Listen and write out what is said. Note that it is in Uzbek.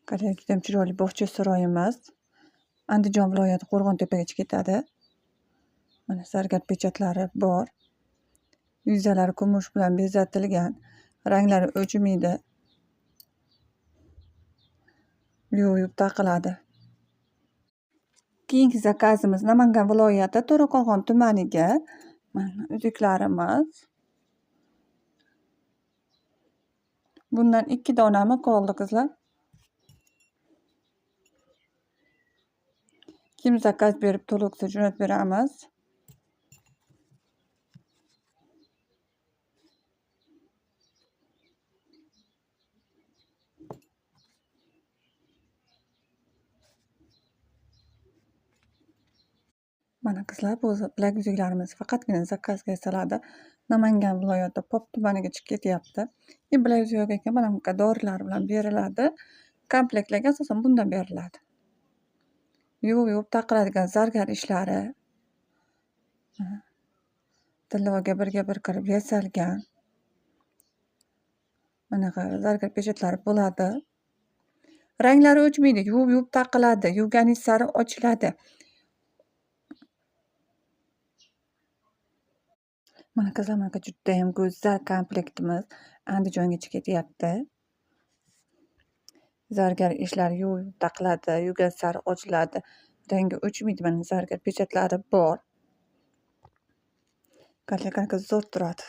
Qarang, juda ham chiroyli bog'cha saroyimiz. Andijon viloyati Qo'rg'ontepaga ketadi. Mana zargar pechatlari bor. Yuzalari kumush bilan bezatilgan. Ranglari o'chmaydi. Yuvib taqiladi. Keyingi zakazimiz Namangan viloyati To'raqo'rg'on tumaniga. Mana uzuklarimiz. Bundan 2 donami qoldi qizlar. Kim zakaz berib to'liqsa jo'natib beramiz. Mana qizlar, bu bilak uzuklarimiz faqatgina zakazga yasaladi. Namangan viloyati Pop tumaniga chiqib ketyapti. Bilak uzuk yo'q ekan, mana bunaqa dorilar bilan beriladi. Komplektlarga asosan bundan beriladi. Yuvib taqiladigan zargar ishlari. Tilloga birga bir kirib yasalgan. Bunaqa zargar pechatlari bo'ladi. Ranglari o'chmaydi, yuvib taqiladi, yuvganingiz sari ochiladi. Mana qizlar, mana juda ham go'zal komplektimiz Andijongacha ketyapti. Zargar ishlar yuvib taqiladi, yuvgan sari ochiladi, rangi o'chmaydi, mana zargar pechatlari bor. Qanaqa zo'r turadi.